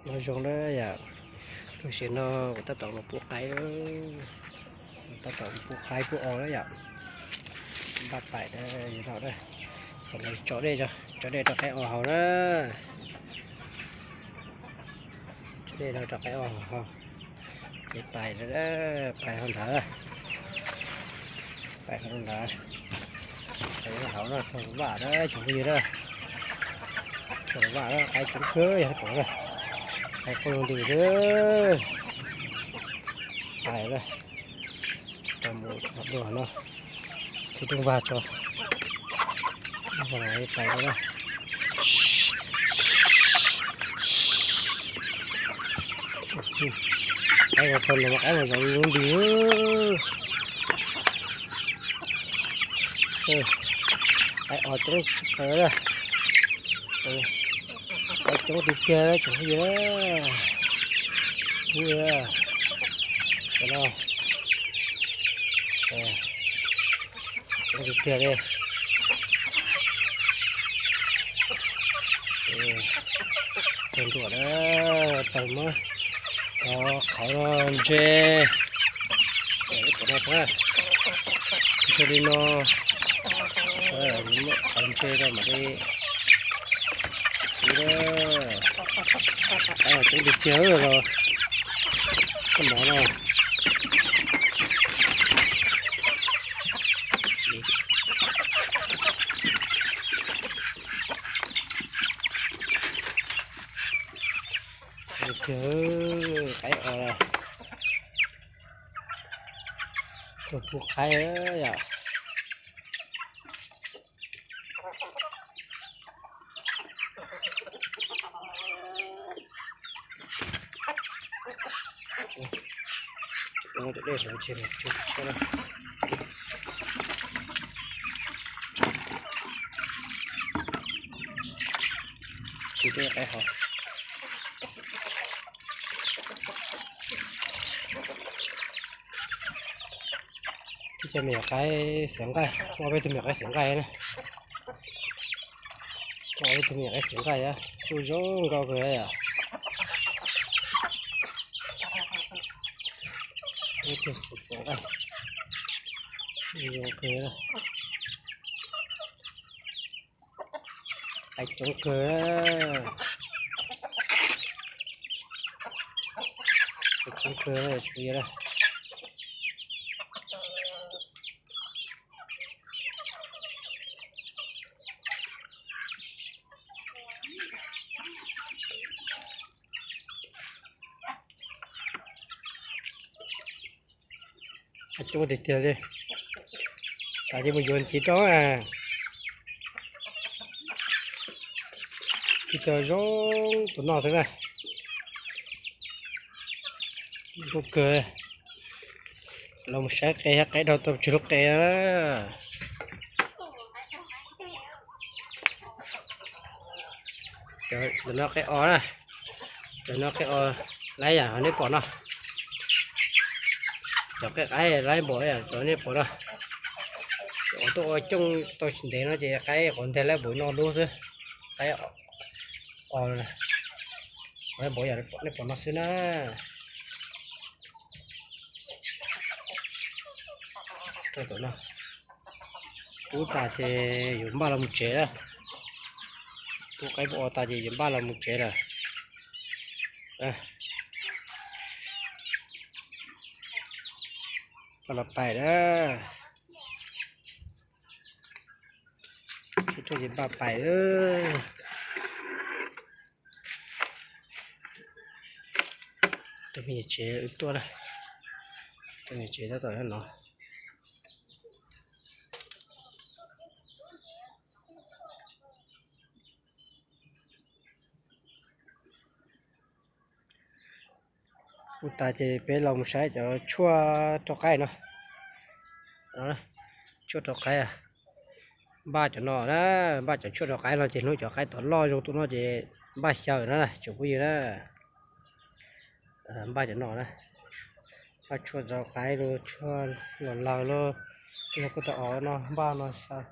No zoo na yom, tam sim no kuv tab tom mus pub qaib, tab tom mus pub qaib pub os na yom. Npaj pais na, tso dej, tso dej rau qaib os haus na. Tso dej rau qaib os haus, ces pais, pais hauv ntawd, pais hauv ntawd, pais hauv no txog vaj na tsoom phooj ywg na. Txog vaj na, qaib coob kawg yog pom na, qaib qoob loo ntws xwb. Pais na, tau mus dua no, khi rooj vag tso, pais na. Qaib no txog no mas qaib mas zoo lub nti. Qaib os coob, qaib coob tiag tiag tsoom phooj ywg. Ub, cov no coob tiag tiag li. Txog ntua na, tau muab cov qhauv no ntse, ib puas no, ntse li no, muab qhauv ntse rau mam li. Qaib coob tiag tiag los, koj mov no. Tiag, qaib os, tuaj pub qaib yom. Tsis dej qaib hov. Ib co me nyuam qaib xiav nqaij, muaj peb tug me nyuam qaib xiav nqaij na. Muaj peb tug me nyuam qaib xiav nqaij, kuj zoo nkauj kawg yom. Peb tug xiav nqaij, zoo kawg. Qaib coob kawg, coob kawg tsis pub yog. Coob tiag tiag li. Xav ces mus yuav ntxiv rau. Ib co zoo tus no xwb na. Nkauj kawg. Los mus saib qe, qaib dhau tau tsis lub qe na. Cov no qaib os na, cov no qaib os, laib yam nej pom no. Cov qaib qaib laib npaum yam cov nej pom no. Cov tuaj ua cooj tau tsis ntev no ces qaib quav nteg laib npaum no dub xwb. Qaib os, laib npaum yam nej pom no xwb na. Pub tas ces yuav npaj los mus tsev lawm. Pub qaib pub os tas ces yuav npaj los mus tsev lawm. Koj los pais na. Ces npaj pais. Tus me nyuam tsev wb tuaj na. Tus me nyuam tsev tab tom nyob no. Pub tas ces peb los mus saib cov tshuaj rau qaib no. Tshuaj rau qaib, npaj cov no na, npaj cov tshuaj rau qaib no ces hnub cov qaib tom loj zoo tus no ces npaj xyaw na tsoom phooj ywg na. Npaj cov no na, npaj tshuaj rau qaib los tshuaj los laws los, tshuaj kuj tau os no npaj no xyaw.